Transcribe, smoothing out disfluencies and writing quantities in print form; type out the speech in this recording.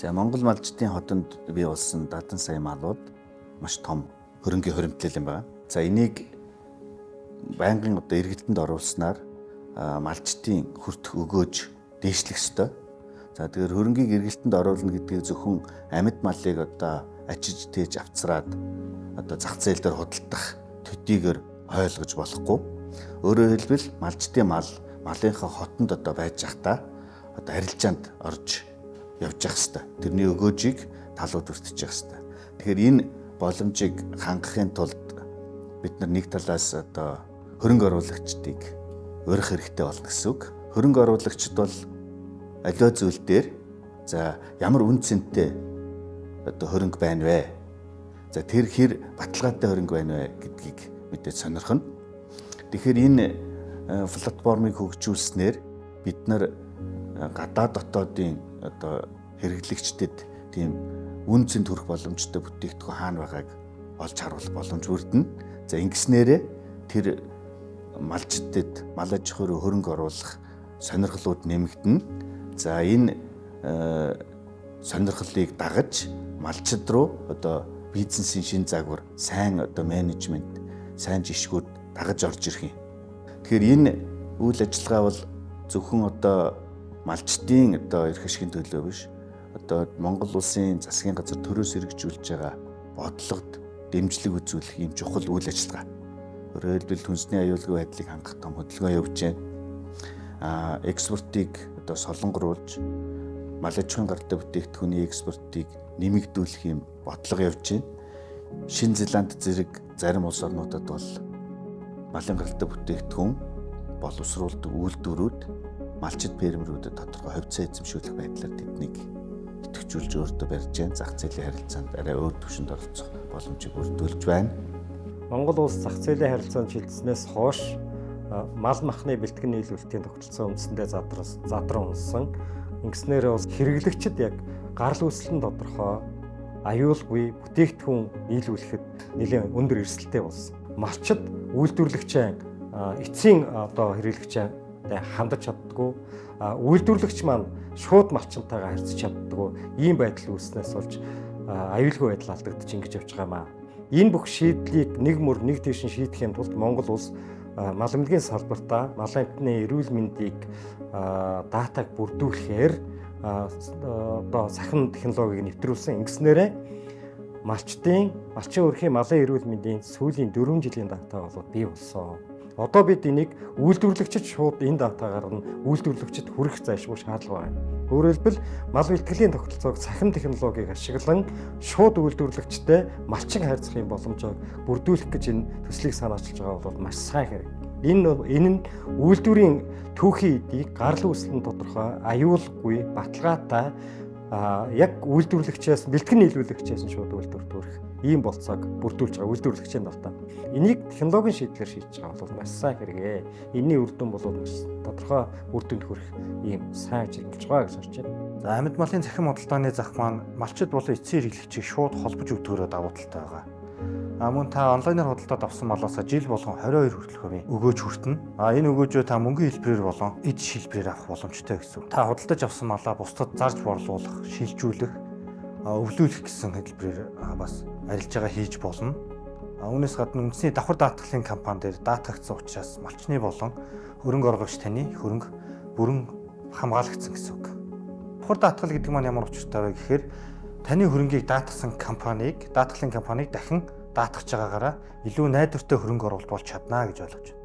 За, Монгол малчдын хотонд бий болсон 70 сая малууд маш том хөрөнгийн хуримтлал юм байна. За, энийг байнгын одоо эргэлтэнд оруулснаар малчдын хүртэх өгөөж дээшлэх ёстой. За, тэгэхээр хөрөнгийг эргэлтэнд оруулна гэдгийг зөвхөн амьд малыг одоо ачиж тээж авцраад одоо зах зээл дээр худалдах төдийгөр ойлгож болохгүй. Өөрөөр хэлбэл, малчдын мал малынхаа хотонд одоо байж байхдаа одоо арилжаанд орж явж явах хэвээр. Тэрний өгөөжийг талууд өртөж явах хэвээр. Тэгэхээр энэ боломжийг хангахын тулд бид нар нэг талаас одоо хөрөнгө оруулагчдыг урих хэрэгтэй болно гэсэн үг. Хөрөнгө оруулагчид бол аливаа зүйл дээр, за, ямар үнэ цэнтэй одоо хөрөнгө байна вэ? За, тэр хэр баталгаатай хөрөнгө байна вэ гэдгийг мэдээж сонирхоно. Тэгэхээр энэ платформыг хөгжүүлснээр бид нар гадаад дотоодын одоо хэрэглэгчдэд тийм үнэ цэнд хүрэх боломжтой бүтээгдэхүүн хаана байгааг олж харуулах боломж бүрдэнэ. За, ингэснээрээ тэр малчдад мал аж ахуй руу хөрөнгө оруулах сонирхлууд нэмэгдэнэ. За, энэ сонирхлыг дагаж малчид руу одоо бизнесийн шинэ загвар, сайн одоо менежмент, сайн жишгүүд дагаж орж ирэх юм. Тэгэхээр энэ үйл ажиллагаа бол зөвхөн одоо малчдын одоо эрх ашигын төлөө биш, одоо Монгол улсын засгийн газар төрөөс хэрэгжүүлж байгаа бодлогод дэмжлэг үзүүлэх ийм чухал үйл ажиллагаа. Өөрөөр хэлбэл, үндэсний аюулгүй байдлыг хангах том хөдөлгөөн явж байна. Экспортыг одоо солонгоруулж, мал аж ахуйн гаралтай бүтээгдэхүүний экспортыг нэмэгдүүлэх юм бодлого явж байна. Шинэ Зеланд зэрэг зарим улс орнуудад бол малын гаралтай бүтээгдэхүүн боловсруулдаг үйлдвэрүүд малчид фермерүүдэд тодорхой хувьцаа эзэмшүүлэх байдлаар тэднийг идэвхжүүлж өөртөө барьж байна. Зах зээлийн харилцаанд арай өөр түвшинд оролцох боломжийг бүрдүүлж байна. Монгол улс зах зээлийн харилцаанд шилжсэнээс хойш мал махны бэлтгэн нийлүүлэлтийн тогтолцоо үндсэндээ задран унсан. Ингэснээр бас хэрэглэгчид яг гарал үүсэл нь тодорхой, аюулгүй бүтээгдэхүүн нийлүүлэхэд нэлээн өндөр эрсдэлтэй болсон. Малчид үйлдвэрлэгчээ эцсийн одоо хэрэглэгчээ хандаж чаддаггүй. Үйлдвэрлэгч маань шууд малчинтайгаа харьцаж чаддаггүй. Ийм байдал үүснээс болж аюулгүй байдал алдагдаж ингэж явж байгаа юм аа. Энэ бүх шийдлийг нэг мөр нэг тийш нь шийдэхин тулд Монгол улс мал эмнэлгийн салбартаа малын амьтны эрүүл мэндийг датаг бүрдүүлэхээр одоо сахин технологиг нэвтрүүлсэн. Ингэснээрээ малчдын малчин өрхийн малын эрүүл мэндийн сүүлийн 4 жилийн дата болоод бий болсон. Одоо бид энийг үйлдвэрлэгчид шууд энэ датагаар нь үйлдвэрлэгчид хүрэх зайлшгүй шаардлага байна. Өөрөөр хэлбэл, мал бэлтгэлийн тогтолцоог цахим технологиг ашиглан шууд үйлдвэрлэгчтэй малчин харьцах юм боломжоор бүрдүүлэх гэж энэ төслийг санаачилж байгаа бол маш сайн хэрэг. Энэ нь үйлдвэрийн түүхийн эдийг гарал үүсэл нь тодорхой, аюулгүй, баталгаатай, яг үйлдвэрлэгчээс бэлтгэн нийлүүлэгчээс нь шууд үйлдвэрт хүрэх ийм болцоог бүрдүүлж байгаа үйлдвэрлэгчийн талдаа. Энийг технологийн шийдлээр шийдэж байгаа бол маш сайн хэрэг. Энийний үр дүн бол маш тодорхой үр дүнд хүрэх ийм сайн ажил болж байгаа гэж харж байна. За, амьд малын цахим худалдааны зах маань малчид болон эцсийн хэрэглэгчийг шууд холбож өгдөгөөрөө давуу талтай байгаа. Мөн та онлайнаар худалдаад авсан малаасаа жил болгон 22 хүртэлх хувийн өгөөж хүртэнэ. Энэ өгөөжөө та мөнгөн хэлбэрээр болон эд шилбэрээр авах боломжтой гэсэн. Та худалдаж авсан малаа бусдад зарж борлуулах, шилжүүлэх, өвлүүлэх гэсэн хэлбэрээр бас арилжаагаа хийж болно. Үүнээс гадна үндэсний давхар даатгалын компани дээр даатгагдсан учраас малчны болон хөрөнгө оруулагч таны хөрөнгө бүрэн хамгаалагдсан гэсэн үг. Давхар даатгал гэдэг маань ямар учиртай вэ гэхээр таны хөрөнгийг даатгасан компанийг, даатгалын компанийг дахин даатгаж байгаагаараа илүү найдвартай хөрөнгө оруулалт болж чадна гэж ойлгож байна.